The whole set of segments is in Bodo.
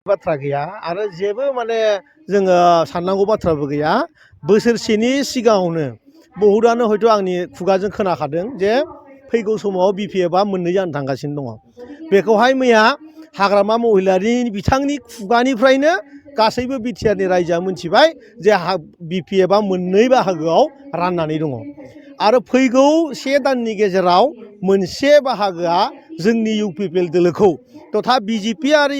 बाथ्रा गैया आरो जेबो माने जोङो साननांगौ बाथ्राबो गैया। बोसोरसेनि सिगाङावनो बहुतआनो हयथ' आंनि खुगाजों खोनाखादों जे फैगौ समाव बिपिएफआ मोननै जानो थांगासिनो दङ। बेखौहाय मैया हाग्रामा महिलारि बिथांनि खुगानिफ्रायनो गासैबो बिटिआरनि रायजोआ मिथिबाय जे बिपिएफआ मोननै बाहागोआव राननानै दङ आरो फैगौ से दाननि गेजेराव मोनसे बाहागोआ जोंनि इउपिपिएल दोलोखौ तथा बिजेपि आरो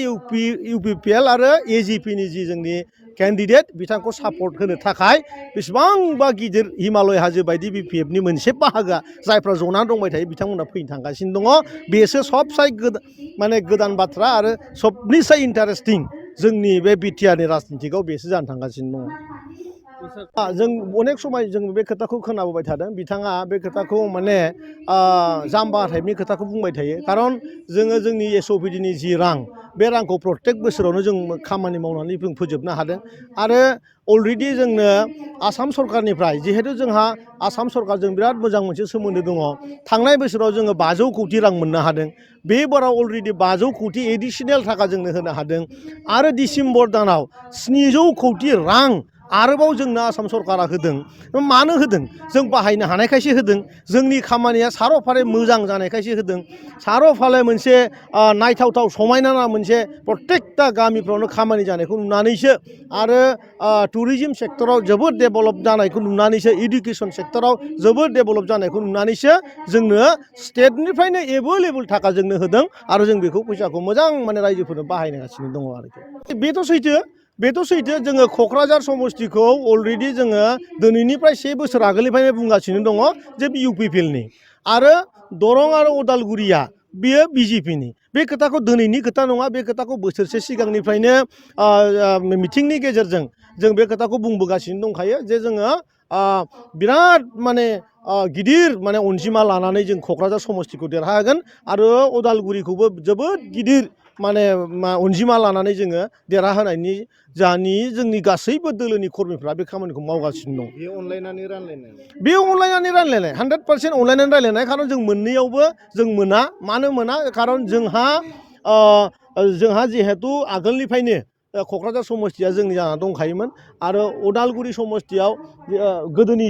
इउपिपिएल आरो एजिपिनि जि जोंनि केन्डिडेट बिथांखौ सापर्ट होनो थाखाय बेसेबांबा गिदिर हिमालय हाजो बायदि बिपिएफनि मोनसे बाहागोआ जायफ्रा जनानै दंबाय थायो बिथांमोना फैनो थांगासिनो दङ। बेसो सबसाय माने गोदान बाथ्रा आरो सबनिसाय इन्टारेस्टिं जोंनि बे बिटिआरनि राजनितिकआव बेसो जानो थांगासिनो दङ। जों अनेक समाय जों बे खोथाखौ खोनाबोबाय थादों। बिथाङा बे खोथाखौ माने जाम्बा टाइपनि खोथाखौ बुंबाय थायो। खारन जोङो जोंनि एसअपिडिनि जि रां बे रांखौ प्रत्येक बोसोरावनो जों खामानि मावनानै जों फोजोबनो हादों आरो अलरेडि जोंनो आसाम सरकारनिफ्राय जिहेतु जोंहा आसाम सरकारजों बिराद मोजां मोनसे सोमोन्दो दङ। थांनाय बोसोराव जोङो 500 कौटि रां मोननो हादों। बे बाराव अलरेडि 500 कौटि एडिसनेल थाखा जोंनो होनो हादों आरो डिसेम्बर दानाव 700 कौटि रां आरोबाव जोंनो आसाम सरकारा होदों। मानो होदों? जों बाहायनो हानायखायसो होदों। जोंनि खामानिया सार'फारे मोजां जानायखायसो होदों। सार'फाले मोनसे नायथावथाव समायना मोनसे प्रत्येकता गामिफ्रावनो खामानि जानायखौ नुनानैसो आरो टुरिज्म सेक्टराव जोबोद डेभेलप जानायखौ नुनानैसो इडुकेसन सेक्टराव जोबोद डेभेलप जानायखौ नुनानैसो जोंनो स्टेटनिफ्रायनो एभेलेबल थाखा जोंनो होदों आरो जों बेखौ फैसाखौ मोजां माने रायजोफोरनो बाहायगासिनो दङ आरोखि। बेथ' सैथो जोङो क'क्राझार समस्तिखौ अलरेडि जोङो दिनैनिफ्राय 1 बोसोर आगोलनिफ्रायनो बुंगासिनो दङ जे इउपिपिएलनि आरो दरं आरो उदालगुरिया बेयो बिजेपिनि। बे खोथाखौ दिनैनि खोथा नङा, बे खोथाखौ बोसोरसे सिगांनिफ्रायनो मिटिंनि गेजेरजों जों बे खोथाखौ बुंबोगासिनो दंखायो जे जोङो बिराद माने गिदिर माने अनजिमा लानानै जों क'क्राझार समस्तिखौ देरहागोन आरो उदालगुरिखौबो जोबोद गिदिर माने अनजिमा लानानै जोङो देरहाहोनायनि जोंनि गासैबो दोलोनि कर्मिफ्रा बे खामानिखौ मावगासिनो दं। बे अनलायनानै रानलायनाय। 100% अनलायनानै रायलायनाय। खारन जों मोननैयावबो जों मोना। मानो मोना? खारन जोंहा जिहेतु आगोलनिफ्रायनो क'क्राझार समस्तिया जोंनि जाना दंखायोमोन आरो उदालगुरि समस्तियाव गोदोनि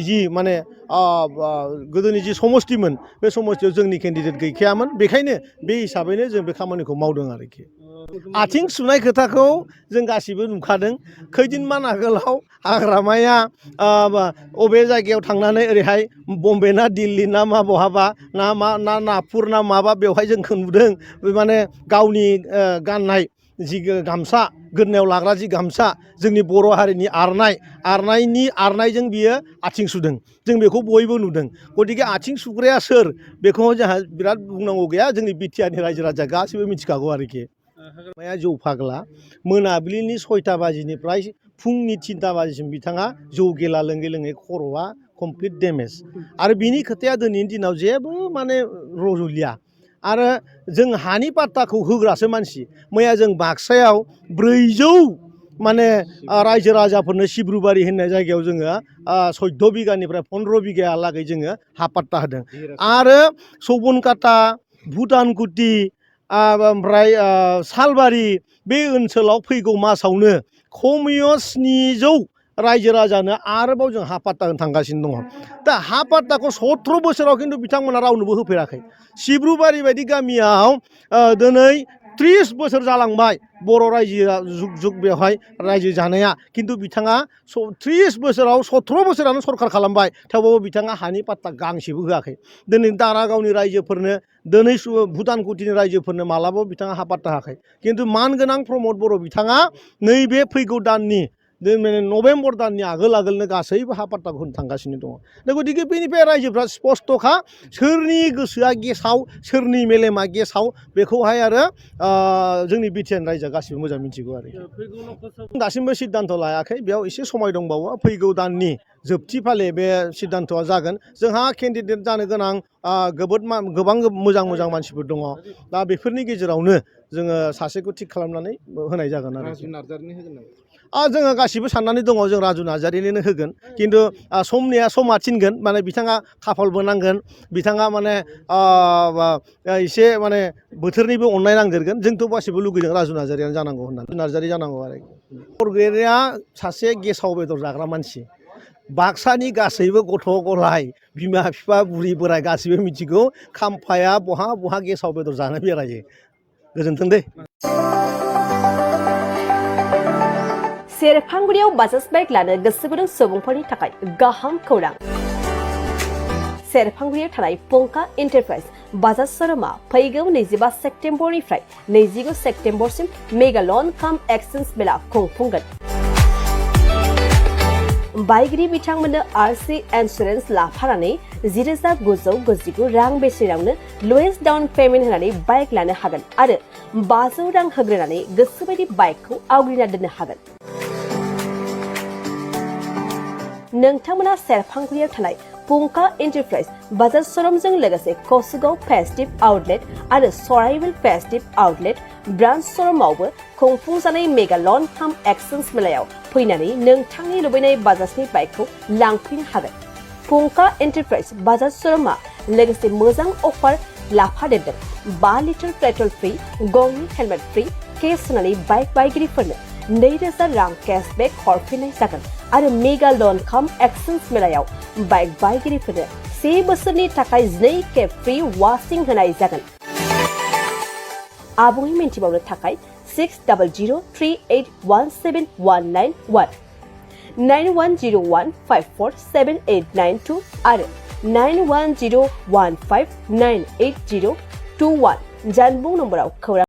जि समस्तिमोन बे समस्तियाव जोंनि केन्डिडेट गैखायामोन। बेखायनो बे हिसाबैनो जों बे खामानिखौ मावदों आरोखि। आथिं सुनाय खोथाखौ जों गासिबो नुखादों। खैदिनमान आगोलाव हाग्रामाया अबे जायगायाव थांनानै ओरैहाय बम्बे ना दिल्ली ना मा बहाबा ना नागपुर ना माबा बेवहाय जोंखौ नुदों। माने गावनि गाननाय जि गामसा, गोदोनायाव लाग्रा जि गामसा, जोंनि बर' हारिनि आरनायजों बियो आथिं सुदों। जों बेखौ बयबो नुदों। गतिके आथिं सुग्राया सोर बेखौ जोंहा बिराद बुंनांगौ गैया। जोंनि बिटिआरनि रायजो राजा गासैबो मिथिखागौ आरोखि। हाग्रामाया जौ फाग्ला। मोनाबिलिनि 6टा बाजिनिफ्राय फुंनि 3टा बाजिसिम बिथाङा जौ गेला लोङै लोङै खर'आ कमप्लिट डेमेज आरो बिनि खोथाया दिनैनि दिनाव जेबो माने रज'लिया आरो जों हानि पाट्टाखौ होग्रासो मानसि। मैया जों बाक्सायाव 400 माने रायजो राजाफोरनो सिब्रुबारि होननाय जायगायाव जोङो 14 बिगानिफ्राय 15 बिगायालागै जोङो हा पाट्टा होदों आरो सौबनकाटा, भुटानकुटि ओमफ्राय सालबारि बे ओनसोलाव फैगौ मासावनो खमैयो 700 रायजो राजानो आरोबाव जों हा पाट्टा होनो थांगासिनो दङ। दा हा पाट्टाखौ 17 बोसोराव खिन्थु बिथांमोना रावनोबो होफेराखै। सिब्रुबारि बायदि गामियाव दिनै 30 बोसोर जालांबाय बर' रायजोआ जुग जुग बेवहाय रायजो जानाया, खिन्थु बिथाङा 30 बोसोराव 17 बोसोरानो सरखार खालामबाय थेवबाबो बिथाङा हानि पाट्टा गांसेबो होआखै। दिनै दारागावनि रायजोफोरनो, दिनै भुटानकुटिनि रायजोफोरनो मालाबाबो बिथाङा हा पाट्टा होआखै। खिन्थु मानगोनां प्रमद बर' बिथाङा नैबे फैगौ दाननि नभेम्बर दाननि आगोलनो गासैबो हा पाट्टाखौ होनो थांगासिनो दङ। दा गतिके बेनिफ्राय रायजोफ्रा स्पस्त'खा सोरनि गोसोआ गेसाव, सोरनि मेलेमा गेसाव बेखौहाय आरो जोंनि बिटिआरनि रायजोआ गासिबो मोजां मिथिगौ आरोखि। दासिमबो सिद्धान्त लायाखै। बेयाव एसे समाय दंबावो। फैगौ दाननि जोबथि फाले बे सिद्धान्तआ जागोन। जोंहा केन्डिडेट जानो गोनां गोबां मोजां मानसिफोर दङ। दा बेफोरनि गेजेरावनो जोङो सासेखौ थिग खालामनानै होनाय जागोन आरो राजु नार्जारिनो होगोन नामा? जोङो गासिबो साननानै दङ जों राजु नार्जारिनो होगोन खिन्थु समा थिनगोन माने बिथाङा खाफालबो नांगोन बिथाङा माने एसे माने बोथोरनिबो अननाय नांदेरगोन जोंथ' गासिबो लुगैदों राजु नार्जारियानो जानांगौ होननानै नार्जारि जानांगौ आरो बरगयारिया सासे गेसाव बेदर जाग्रा मानसि बाक्सानि गासैबो गथ' गथाय बिमा बिफा बुरि बोराय गासैबो मिथिगौ खाम्फाया बहा बहा गेसाव बेदर जानो बेरायो गोजोन्थों दे। सेरफांगुरियाव बाजाज बाइक लानो गोसो गुदुं सुबुंफोरनि थाखाय गाहाम खौरां। सेरफांगुरियाव थानाय पंका एन्टारप्राइज बाजाज श'रुमा फैगौ 25 सेप्तेम्बरनिफ्राय 29 सेप्तेम्बरसिम मेगा लन काम एक्सचेन्ज मेला खुंफुंगोन। बाइगिरि बिथांमोननो आरसि इन्सुरेन्स लाफानानै 10,999 रां बेसेनावनो लवेस्ट डाउन पेमेन्ट होनानै बाइक लानो हागोन आरो 500 रां होग्रोनानै गोसोबायदि बाइकखौ आवग्रिना दोननो हागोन। नोंथांमोना सेरफांगुरियाव थानाय पंका एन्टारप्राइज बाजाज श'रुमजों लोगोसे कसुगाव फेस्टिभ आउटलेट आरो सराइबिल फेस्टिभ आउटलेट ब्रान्च श'रुमावबो खुंफुंजानाय मेगा लन काम एक्सचेन्ज मेलायाव फैनानै नोंथांनि लुबैनाय बाजाजनि बाइकखौ लांफैनो हागोन। पंका एन्टारप्राइज बाजाज श'रुमा लोगोसे मोजां अफार लाफादेरदों। 5 लिटार पेट्रल फ्रि, गंनि हेलमेट फ्रि, केस होनानै बाइक बायगिरिफोरनो 2,000 रां केशबेक हरफिननाय जागोन आरो मेगा लन काम एक्सचेन्ज मेलायाव बाइक बायगिरिफोरनो 1 बोसोरनि थाखाय 2 खेब फ्रि वाशिं होनाय जागोन। आबुङै मिन्थिबावनो थाखाय 6003817191 9101547892 आरो 9101598021 जानबुं नम्बराव खौरां